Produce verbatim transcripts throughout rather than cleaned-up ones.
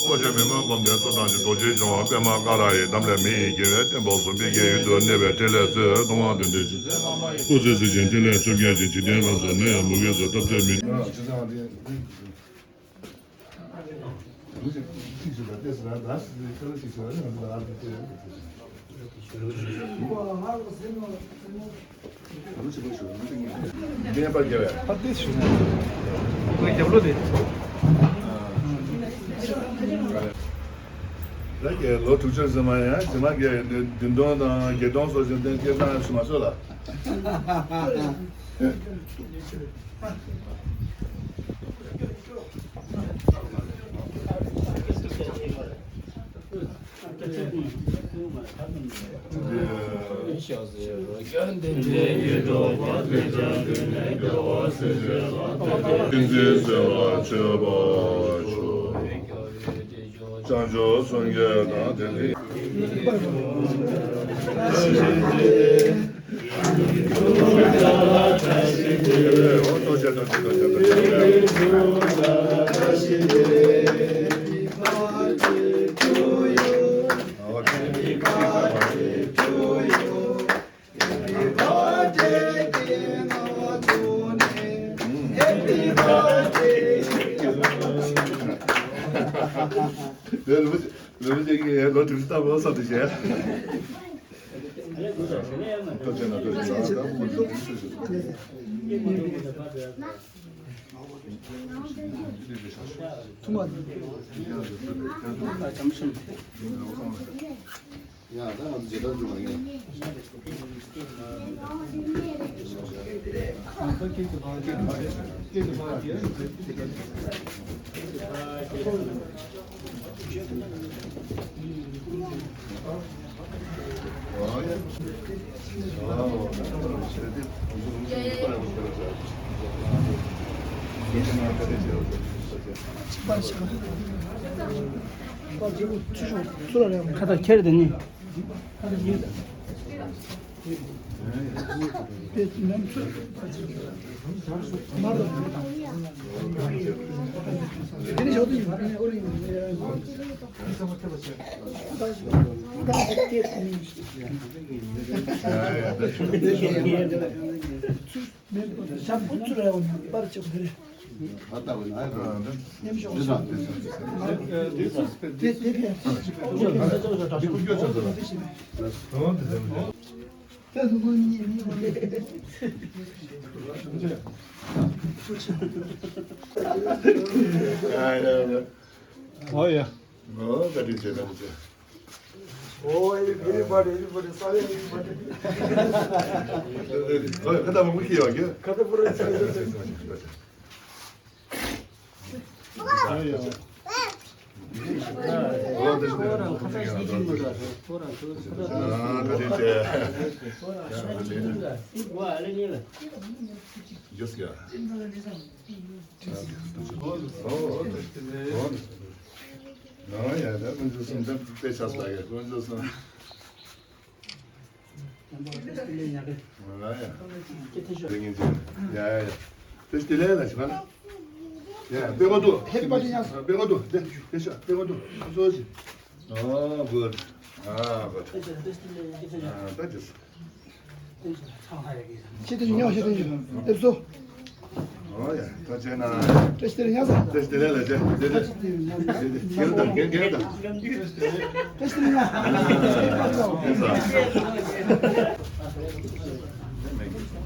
ཀོ་ཤ་མི་མོན་སྒོམ་ལྡན་གཙོ་དང་ཞིང་རྡོ་རྗེ་འཆང་དབང་པདྨ་ཀ་ར་ཡི་འདམ་ལས་མི་ཡི་རྒྱལ་བའི་བསྟན་པ་གསུམ་འཕེལ་རྒྱས་ཡུན་དུ་གནས་པའི་འཕྲིན་ལས་མཛོད། གཏོང་བ་དོན་ལྡན་ཞིང་། སྐུ་ཚེ་གཟི་བརྗིད་འཕྲིན་ལས་བཅོ་བརྒྱད་ཅན། འཇིག་རྟེན་ལྷ་ཚོགས་ནད་ཡམས་མུ་གེ་སོགས་སྟབས་བདེ་མི། ལོ་དྲུག་ཅུ་ཟིན་མ་ཡང་རྗེས་མ་དགེ་བདུན་སྟོང་དང་བརྒྱད་སྟོང་སོགས་ཀྱི་སྟེང་སྐད་གྲགས་ཞུ་མ་ཤོག་ལ། ལོ་དྲུག་ཅུ་ལྟ་བུ་སོགས་དུ་བྱས། ཁ་ཐག་ཁྱེར་དེ་ནི། ཨོ་ཡ། ཨོ་བཀའ་དྲིན་ཆེ། བཀའ་དྲིན་ཆེ། ཨོ་everybody, everybody, sorry, everybody. ཨོ་ཡ། ཁ་ད་མང་པོ་ཁྱེར་ཡོང་གི། ཁ་ད་པུ་ར་ཆེ། ཨོ་ཡ། ཨོ་བཀའ་དྲིན་ཆེ། ཡོད་ཀྱང་། ཨོ་ཡ། ད་དཀོན་མཆོག་གསུམ་ད་དཔེ་ཆ་ལྟ་གི། དཀོན་མཆོག་གསུམ། ཨོ་ཡ། ཡ་ཡ་ཡ། དེ་དེ་ལས་ལ་ཞིག་ན། ཡ་ཡ། དཔེ་གོ་འདུག Happy birthday ཡ། དཔེ་གོ་འདུག་དེ་དེ་ཤ་དཔེ་གོ་འདུག་སོ་སི། Oh, good. Ah, good. Ah, that is. ཤེས་ཏེ་ཉོ་ཤེས་ཏེ་ཉོ། ལེབ་སོ། ཨོ་ཡ། ཐུགས་རྗེ་གནང་། བཀྲ་ཤིས་བདེ་ལེགས་ཡ་ཟེར། བཀྲ་ཤིས་བདེ་ལེགས་ལ་བཀྲ་ཤིས་བདེ་ལེགས། བཀྲ་ཤིས་བདེ་ལེགས་ཡ། བཀྲ་ཤིས་བདེ་ལེགས་ཡ།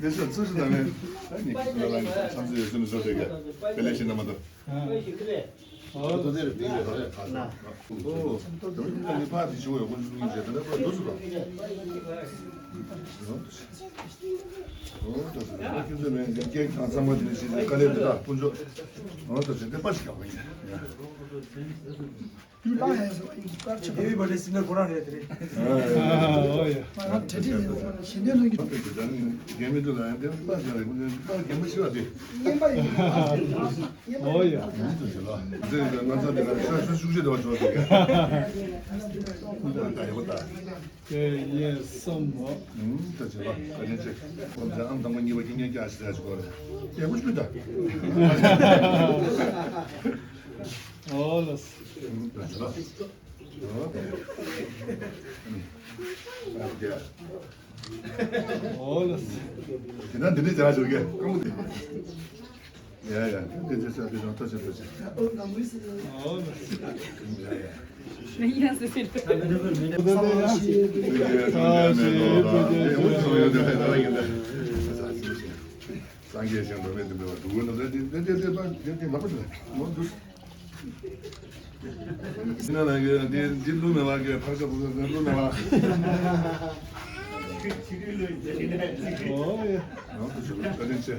དེ་ཚོ་ཚུར་ཞུ་དང་ནས་ད་ངས་ཁྱེད་ཚོ་ལ་ཚང་ཚོ་ཡོད་ཚུལ་བཟོ་བྱེད་དགོས། དཔེ་ལེགས་ཤིག་གནང་མ་གཏོགས། ཨོ་ད་ནི་ཕ་དེ་ཞུ་བའི་དབུ་འཛུགས་ཡིན་ཟེར་ད་ལྟ་པར་འདུག་ཟེར་བ། ཨོ་ད་ཁྱོད་ཚོ་ནས་སྐད་གང་ཚང་མ་དེ་ནས་ཤེས་ཚེ་དཀའ་ལས་དེ་དག་དཀོན་མཆོག་ཨོ་ད་ཟེར་དེ་པར་ཞིག་རྒྱག་པ་ཡིན། དུས་ལ་ཧེ་སོ་ཡིན་པར་ཆགས། ཨེ་བི་བ་ལེ་སི་ན་ཁོ་རང་རེད་དེ་རེད། ཨོ་ཡ། ང་རང་གྲ་སྒྲིག་ལས་ཁོ་རང་ཞལ་འདོན་གནང་རྒྱུ། རྒན་མི་འདུག་ལ་ཡང་དེ་པར་ཞིག་རེད། པར་རྒན་མོ་ཤི་བ་དེ། ཨོ་ཡ། ང་ཚོ་དེ་ག་ཤ་ཤ་ཤུགས་ཤུགས་དེ་བ་ཆོག་ཟེར་གི། ད་ཡོད་པ་ད། དེ་ཡེ་སོམ་མོ། ད་བྱེད་པ་བཀའ་དྲིན་ཆེ། ཁོང་ཚོ་ཨམ་དང་པོ་གཉིས་པ་ཁྱིམ་ཉལ་རྒྱག་ཞིག་རྒྱག་ཞིག་གོ་རེད། དེ་ཀུ་ཤུ་ད། ཨོ་ལ་སི། ད་བྱེད་པ། ཨོ་ལ་སི། དེ་ན་འདི་འདྲའི་བྱ་བ་བྱེད་ཀྱི་རྐང་པ་དེ། ཡ་ཡ། དེ་དེ་ས་དེ་རང་ཐོ་ཆེ་ཐོ་ཆེ། ཨོ་ལ་སི། ཡ་ཡ། ཡིན་ཟེར་ཟེར། སངས་རྒྱས་ཞིང་འགྲོ་མེད་དུ་འབེལ་བ་འདུག་ན་དེ་དེ་དེ་དེ་དེ་དེ་ལག་པ་དེ་མོ་འདུག་ཟིན་ན་ལ་གི་དེ་འདི་ལུ་མེ་བ་གི་ཕར་ཀ་ཕུ་ཀ་ལུ་མེ་བ། ཨོ་ཡ། ཨོ་ད་ཆུ་ཀ་དེ་ཆེ།